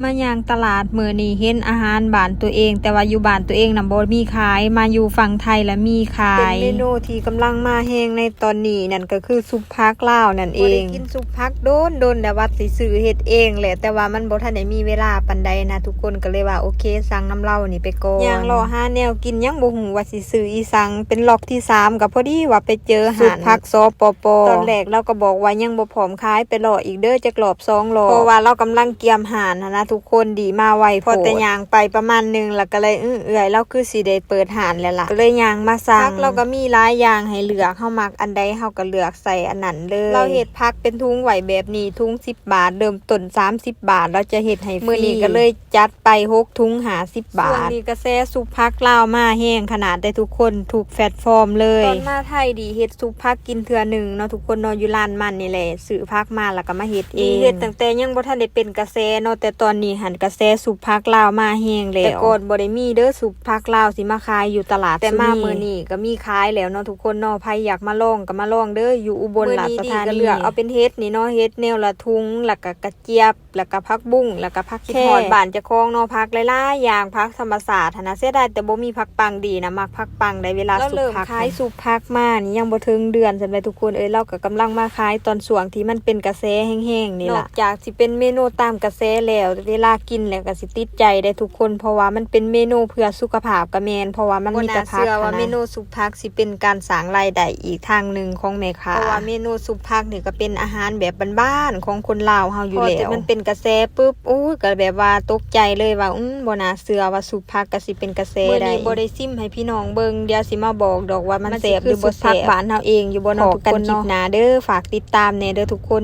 ມາຍ່າງຕະຫຼາດມື້ນີ້ເຫັນອາຫານບ້ານຕົວເອງ ແຕ່ວ່າຢູ່ບ້ານຕົວເອງນະບໍ່ມີຂາຍ ມາຢູ່ຝັ່ງໄທລະມີຂາຍ. ເປັນເມນູທີ່ກຳລັງມາແຮງໃນຕອນນີ້ ນັ້ນກໍຄືຊຸບຜັກລາວນັ້ນເອງ. ບໍ່ໄດ້ກິນຊຸບຜັກດົນໆ ແລ້ວວ່າຊິຊື້ເຮັດເອງແຫຼະ ແຕ່ວ່າມັນບໍ່ທັນໄດ້ມີເວລາປານໃດນະທຸກຄົນ ກໍເລີຍວ່າໂອເຄ ສັ່ງນຳລາວນີ້ໄປກ່ອນ. ຍ່າງເລາະຫາແນວກິນ ຍັງບໍ່ຮູ້ວ່າຊິຊື້ອີ່ຫຍັງ ເປັນລັອກທີສາມ ກໍພໍດີວ່າໄປເຈີຮ້ານຊຸບຜັກ ສປປ ຕອນແລກລາວກໍບອກວ່າຍັງບໍ່ ພ້ອມຂາຍ ໄປເລາະອີກເດີຈັກລອບສອງລອບ ເພາະວ່າລາວກຳລັງກຽມຮ້ານຫັ້ນນະທຸກຄົນ ດີມາໄວໂພດ ພໍແຕ່ຍ່າງໄປປະມານໜຶ່ງ ແລ້ວກໍເລີຍ ອື ເອື້ອຍລາວຄືຊິໄດ້ເປີດຮ້ານແລ້ວລະ ກໍເລີຍຍ່າງມາສັ່ງ. ຜັກລາວກໍມີຫຼາຍຢ່າງໃຫ້ເລືອກ ເຮົາມັກອັນໃດເຮົາກໍເລືອກໃສ່ອັນນັ້ນເລີຍ. ລາວເຮັດຜັກເປັນຖົງໄວ້ແບບນີ້ ຖົງສິບບາດ ເລີ່ມຕົ້ນສາມສິບບາດ ລາວຈະເຮັດໃຫ້ຟຣີ ມື້ນີ້ກໍເລີຍ ຈັດໄປຫົກຖົງຫ້າສິບບາດ. ຊ່ວງນີ້ກະແສຊຸບຜັກລາວມາແຮງຂະໜາດໃດທຸກຄົນ ທຸກແພລດຟອມເລີຍ. ຕອນມາໄທດີເຮັດຊຸບຜັກກິນເທື່ອໜຶ່ງເນາະທຸກຄົນເນາະ ຢູ່ລານມັນນີ້ແຫຼະ ຊື້ຜັກມາແລ້ວກໍມາເຮັດເອງ. ດີເຮັດຕັ້ງແຕ່ຍັງບໍ່ທັນໄດ້ເປັນກະແສເນາະ ແຕ່ຕອນນີ້ຫັ້ນກະແສຊຸບຜັກລາວມາແຮງແລ້ວ. ແຕ່ກ່ອນບໍ່ໄດ້ມີເດີຊຸບຜັກລາວຊິມາຂາຍຢູ່ຕະຫຼາດ ແຕ່ມາມື້ນີ້ກໍມີຂາຍແລ້ວເນາະທຸກຄົນເນາະ. ໃຜຢາກມາລອງກໍມາລອງເດີ ຢູ່ອຸບົນລາຊະທານີ. ມື້ນີ້ດີກໍເລືອກເອົາເປັນເຫັດນີ້ເນາະ ເຫັດແນວລະຖົງ ແລ້ວກໍກະຈຽບ ແລ້ວກະຜັກບຸ້ງ ແລ້ວກະຜັກແຄ. ຄິດຮອດບ້ານເຈົ້າຂອງເນາະ ຜັກຫຼາຍໆຢ່າງ ຜັກທຳມະຊາດຫັ້ນນະ. ເສຍດາຍແຕ່ບໍ່ມີຜັກປັງ ດີນະ ມັກຜັກປັງໃດ ເວລາຊຸບຜັກ. ລາວເລີ່ມຂາຍຊຸບຜັກມານີ້ຍັງບໍ່ເຖິງເດືອນສ່ຳໃດທຸກຄົນເອີຍ ລາວກໍກຳລັງມາຂາຍຕອນຊ່ວງທີ່ມັນເປັນກະແສແຮງໆນີ້ລະ. ນອກຈາກຊິເປັນເມນູຕາມກະແສແລ້ວ ເວລາກິນແລ້ວກໍຊິຕິດໃຈໄດ໋ທຸກຄົນ ເພາະວ່າມັນເປັນເມນູເພື່ອສຸຂະພາບກໍແມ່ນ ເພາະວ່າມັນມີແຕ່ຜັກ. ບໍ່ໜ້າເຊື່ອວ່າເມນູຊຸບຜັກຊິເປັນການສ້າງລາຍໄດ້ອີກທາງໜຶ່ງຂອງແມ່ຄ້າ ເພາະວ່າເມນູຊຸບຜັກນີ້ກໍເປັນອາຫານແບບບ້ານໆຂອງຄົນລາວເຮົາຢູ່ແລ້ວ. ພໍແຕ່ມັນເປັນກະແສປຶບ ໂອ້ຍ ກໍແບບວ່າຕົກໃຈເລີຍວ່າ ອື ບໍ່ໜ້າເຊື່ອວ່າຊຸບຜັກກໍຊິເປັນກະແສໄດ້. ມື້ນີ້ບໍ່ໄດ້ຊິມໃຫ້ພີ່ນ້ອງເບິ່ງ ດຽວຊິມາບອກດອກວ່າມັນແຊບຫຼືບໍ່ແຊບ. ມັນຊິຄືຊຸບຜັກບ້ານເຮົາເອງຢູ່ບໍ່ເນາະທຸກຄົນເນາະ. ພໍ້ກັນຄລິບໜ້າເດີ ຝາກຕິດຕາມແດ່ເດີທຸກຄົນ.